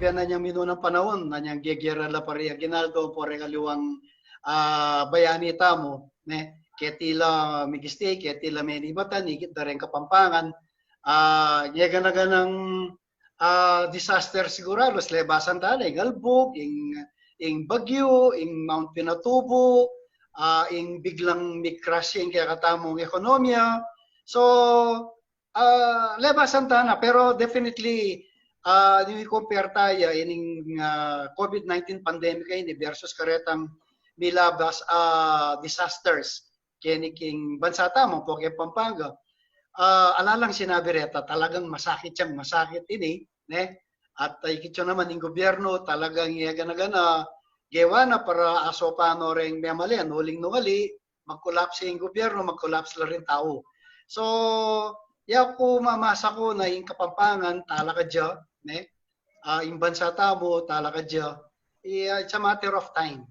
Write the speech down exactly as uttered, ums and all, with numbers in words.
Yan na niyang minunang panaun, na niyang gegera la pari Aguinaldo, pari kaliwang, ah, bayani tamu, ne? Keti la migisti, keti la menibatan, ikit da ring Kapampangan. Ah, ngega na ganang, ah, disaster sigurado, lebasan ta na, ing albug, ing, ing bagyu, ing Mount Pinatubo, ah, ing biglang mi-crash ing kekatamung ekonomiya. So, ah, lebasan ta na, pero definitely, ah, yung i-compare taya ining, ah, COVID nineteen pandemic ini versus karetang milabas, ah, disasters keni king bansa tamu, po keng Pampanga. Ah, ala lang sinabi reta, talagang masakit yang masakit ini, ne? At, ah, ikit yu naman, ing gobyerno talagang iya gana-gana, gewa na para asopan no reng memalen, uling nung ali, mag-collapse ing gobyerno, mag-collapse la ring tau. So, ya ku mamasa ku na ing Kapampangan, talakad ya, ne? Ah, ing bansa tamu, talakad ya. I-, ah, it's a matter of time.